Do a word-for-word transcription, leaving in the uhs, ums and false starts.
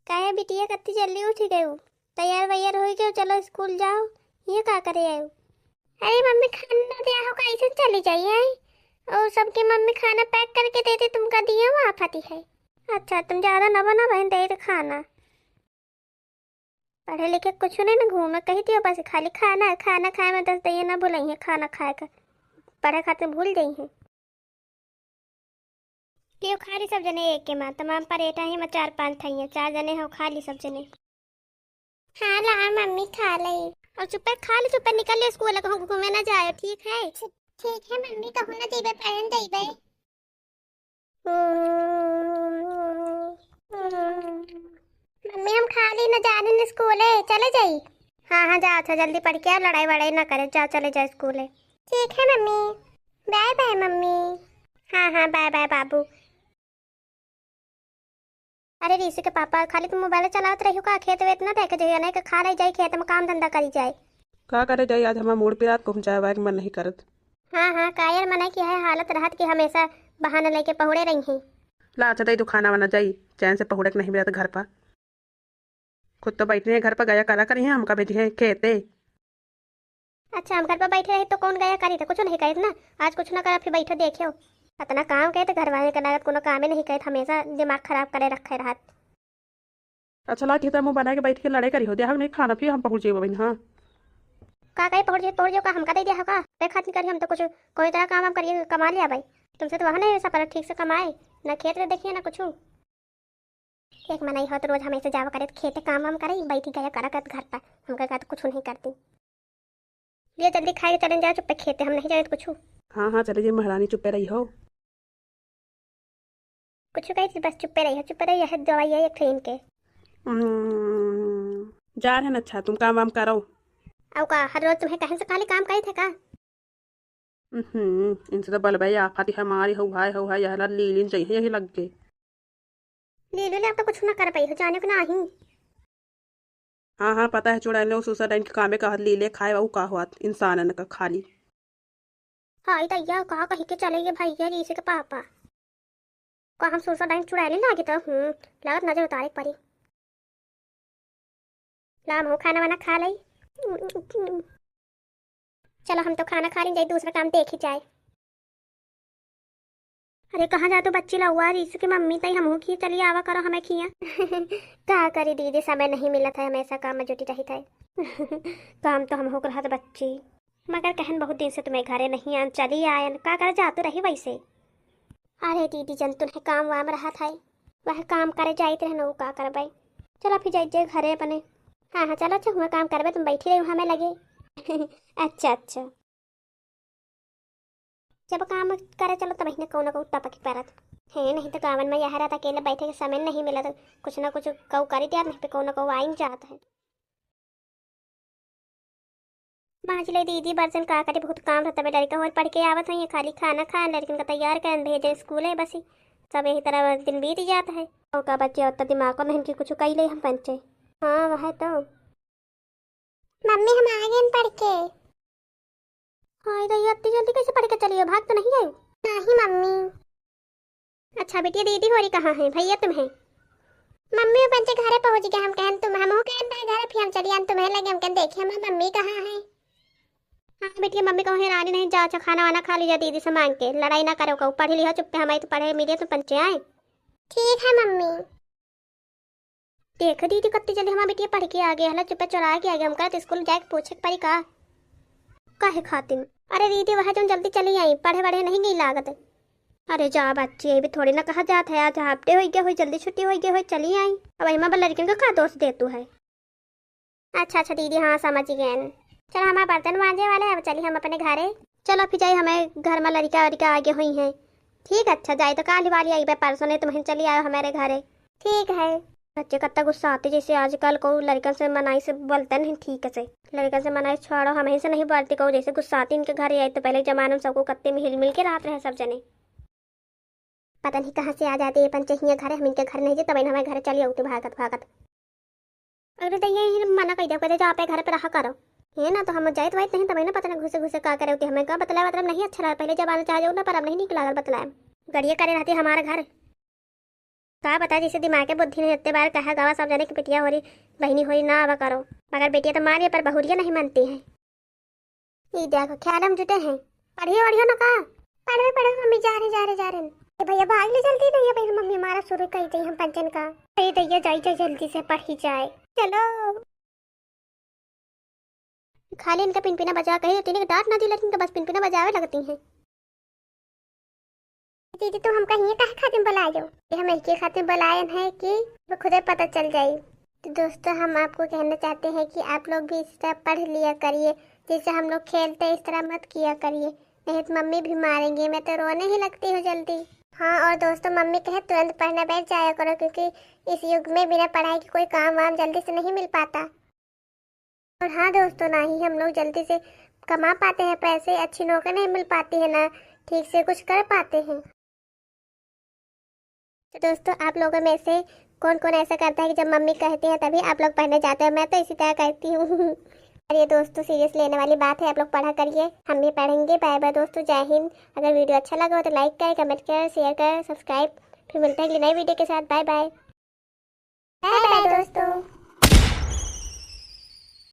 काहे बिटिया, कत्ती जल्दी उठी गयू? तैयार वैयार होई गयू, चलो स्कूल जाओ। ये का करे आयू? अरे मम्मी, खाना ना दिया हो, कैसे चली जाई है? और सबके मम्मी खाना पैक करके देते, तुमका दिया हुआ आफती है। अच्छा, तुम ज्यादा ना बना बहन, दे दे खाना। पढ़े लिखे कुछ नहीं ना, घूमे कही दियो, बस खाली खाना है, खाना खाए में दस दइया ना भुलई है, खाना खाए का, पढ़े खातिर भूल गई है। लियो खा ली सब जने एक के माँ, तमाम परेटा है, मैं चार पाँच ठई है, चार जने हो, खा ली सब जने। हाँ ला मम्मी, खा ले। और चुप्पे खा ली, चुप्पे निकल लियो स्कूल, कहूँ घूमे ना जाए, ठीक है? ठीक है मम्मी, कहूँ ना जइबे, पढ़न जइबे। मम्मी, हम खाली न जाने न स्कूले, चले जाई। हाँ, हाँ, जाओ, अच्छा, जल्दी पढ़ के आओ, लड़ाई वड़ाई ना करे, जाओ, चले जाओ स्कूले। ठीक है मम्मी, बाय बाय मम्मी। हाँ, हाँ, बाय बाय बाबू। अरे ऋषि के पापा, खाली तुम मोबाइल चलावत रहियो का? खेत वेत ना देखे जइयो, नहीं के खा ले जाई खेत में, काम धंधा करी जाए। का करे जाई, आज हमार मूड पिरात, कहूँ जाए वाए के मन नहीं करत। हाँ, हाँ, कायर मनई की है हालत रहत कि हमेशा बहाना लेके पहुड़े रही हैं। ला, अच्छा, दे दो खाना वाना, जाई, चैन से पहुड़े के नहीं मिलत घर पर। खुद तो बैठे हैं घर पर, गया करा करी हैं, हमका भेजी हैं खेते। अच्छा, हम घर पर बैठे रही तो कौन गया करी, तो कुछ नहीं करित ना। आज कुछ ना करा, फिर बैठो देखियो। इतना काम कहे तो घर वाले के लागत कोनो कामे नहीं करित, हमेशा दिमाग खराब करे रखे रहत। अच्छा, लाठी त मुँह बना के बैठ के लड़े करी हो, देहा नहीं खाना, फिर हम पहुँच जेबो बहिन। हाँ, का कही पहुँच जे, पहुँच जो का हमका दे दिया हो का? ते खातिर करी हम तो कुछ कोई तरह काम वाम करिए, कमा लिया भाई। तुमसे तो वहाँ नहीं ऐसा पर ठीक से कमाए, ना खेत रे देखिए ना कुछ। एक मनई हो तो रोज हमें से जावा करे, खेते काम वाम करे, बैठी गया करा करत घर पर, हमका का तो कुछ नहीं करती। लियो जल्दी खाए के चले जाओ, चुप्पे खेते, हम नहीं जाने कुछ। हाँ, हाँ, चले जाइए महारानी, चुप्पे रही हो। कुछ कही थी, बस चुप्पे रही हो, चुप्पे रही, यह दवाई है एक ठो इनके। हम्म, जा रहे न, अच्छा, तुम काम वाम करो। अउ का, हर रोज तुम्हें कहीं से खाली काम कही थे का? हम्म, इनसे तो बलबे आफत है, मारी हो भाई हो भाई, यह लीलिन चाहिए यही लग के। लीलू ले, अब तो कुछ ना कर पाई हो, जाने को ना ही। हाँ, हाँ, पता है, चुड़ैल ने उस दूसरा डाइन के कामे कहत लीले खाए, ऊ का होत इंसानन का खाली। हाय दैया, का कही के चले ये भैया जी, इसी के पापा। का हम सुरसा डाइन चुड़ैल लागे तो, हम्म, लागत नजर उतारे के पड़ी। ला, हम खाना वाना खा लई। चलो, हम तो खाना खा लें, जाई दूसरा काम देखी जाए। अरे, कहाँ जातू बच्ची लउआ? रीसू की मम्मी तई हमहू खी चली आवा करो हमें खिया। का करी दीदी, समय नहीं मिलत है, हमेशा काम में जुटी रहित है। काम तो हमहू के रहत बच्ची, मगर कहन बहुत दिन से तुम्हें घरे नहीं आन, चली आयन, का कर जातू रही वैसे? अरे दीदी जन, तुन्हें काम वाम रहत है, वह काम करे जाइत रहन, ऊ का करबे। चलो फिर जाइत जे घरे अपने। हाँ, हाँ, चलो, अच्छा हुआ काम करबे, तुम बैठी रही हमें लगे। अच्छा, अच्छा। जब काम करे चलो तब हिने कौनो को टपक परत है, नहीं तो गावन में यह रहत अकेले बैठे के समय नहीं मिलत, कुछ ना कुछ कऊ करी दिया, नहीं पे कौनो को आइन जात है। बाँच ले दीदी, बर्तन का करी, बहुत काम रहता बे, लड़का होर पढ़ के आवत होइहैं, खाली खाना खाएँ, लड़कन का तैयार करें, भेजें स्कूले, बस ही सब यही तरह दिन बीत जात है। और का बच्चे, उतना दिमाग को नहीं कि कुछ कई ले हम पंचे। हाँ, वह तो। मम्मी, हम आ गए पढ़ के। हाँ, इधर ये इतनी जल्दी कैसे पढ़ के चली हो? भाग तो नहीं गई? नहीं मम्मी। अच्छा बिटिया, दीदी होरी कहाँ है? भैया तुम है? मम्मी, वो पंचे घरे पहुँच गए, हम कहन तुम, हम हो कहन भाई घरे, फिर हम चली आन तुम्हें लगे, हम कहन देखिए हमार मम्मी कहाँ है? हाँ बिटिया, मम्मी कहूँ हेरानी नहीं, जा अच्छा खाना वाना खा लीजिए दीदी से मांग के, लड़ाई ना करो कहूँ, पढ़ लियो चुप्पे, हमारी तो पढ़े मिले तो पंचे आए। ठीक है मम्मी। देखो दीदी, कत्ती जल्दी हमार बिटिया पढ़ के आ गया, हला चुप्पे चोरा के आ गया, हमका तो स्कूल जाए के पूछे के पड़ी का? काहे खातिन? अरे दीदी, वह जौन जल्दी चली आई, पढ़े वढ़े नहीं गई लागत। अरे जा बच्ची, ये भी थोड़ी ना कहा जात है, आज हाफ डे हो गया हो, जल्दी छुट्टी हो गया हो, चली आई। अब एमा बा लड़किन का का दोष दे तू है? अच्छा, अच्छा दीदी, हाँ समझ गए। चलो हमार बर्तन मांजे वाले, अब चली हम अपने घरे। चलो फिर जाई, हमें घर में लड़का वड़का आगे हुई हैं। ठीक, अच्छा जाई तो काली वाली आई बे परसों, नहीं तुम्हें चली आयो हमारे घरे। ठीक है। बच्चे कत्ता गुस्सा आते, जैसे आजकल को लड़कन से मनाई से बोलते नहीं ठीक से। लड़कन से मनाई छोड़ो, हम ही से नहीं बोलती को, जैसे गुस्सा आती इनके घर आई तो पहले के जमाना में सबको कत्ते में हिल मिल के रहत रहे सब जने। पता नहीं कहाँ से आ जाते ये पंचे हियाँ घरे, हम इनके घर नहीं जे, तब हमारे घर चली आउते भागत भागत। अरे दैया, ये मना कह दिया, कहते जा आप घर पे रहा करो। ये ना तो हम जाइत वाइत नहीं, तब ना पता ना घुसे घुसे का करे होती, हमें का बतलाए, मतलब नहीं अच्छा लगा, पहले जमाना चाहे जो ना, पर अब नहीं निकला अगर बतलाए। गड़िया करे रहती हमारे घर। का पता, जैसे दिमाग के बुद्धि नहीं, इतने बार कहा गवा सब जने की बिटिया होरी, बहिनी होरी ना आवा करो, मगर बिटिया तो मानिए पर बहुरिया नहीं मानती है। ई देखो, ख्याल हम जुटे हैं, पढ़ियो वढ़ियो ना का? पढ़वे पढ़वे मम्मी, जा रहे, जा रहे, जा रहे। ए भैया भाग ले जल्दी, भैया, भैया मम्मी हमारा शुरू कर दी हम पंचन का। अरे दैया, जाई जाई जल्दी से पढ़ी जाए। चलो। खाली इनका पिनपिना बजा कही होती, इनका डांट ना दी, लेकिन इनका बस पिनपिना बजावे लगती हैं। दीदी, तुम हमका हियाँ काहे खातिर बुलाए हो? ये हम इसके खातिर बुलाए हैं कि वो खुदे पता चल जाई। तो दोस्तों, हम आपको कहना चाहते हैं कि आप लोग भी इस तरह पढ़ लिया करिए, जैसे हम लोग खेलते हैं, इस तरह मत किया करिए, नहीं तो मम्मी भी मारेंगी। मैं तो रोने ही लगती हूँ जल्दी। हाँ, और दोस्तों, मम्मी कहे तुरंत पढ़ने बैठ जाया करो, क्योंकि इस युग में बिना पढ़ाई के कोई काम वाम जल्दी से नहीं मिल पाता। और हाँ दोस्तों, ना ही हम लोग जल्दी से कमा पाते हैं पैसे, अच्छी नौकरी नहीं मिल पाती है, ना ठीक से कुछ कर पाते हैं। तो दोस्तों, आप लोगों में से कौन कौन ऐसा करता है कि जब मम्मी कहती है तभी आप लोग पढ़ने जाते हो? मैं तो इसी तरह करती हूँ। और ये दोस्तों, सीरियस लेने वाली बात है, आप लोग पढ़ा करिए, हम भी पढ़ेंगे। बाय बाय दोस्तों, जय हिंद। अगर वीडियो अच्छा लगा हो तो लाइक करें, कमेंट करें, शेयर करें, सब्सक्राइब। फिर मिलते हैं अगली नई वीडियो के साथ। बाय बाय। बाय बाय दोस्तों।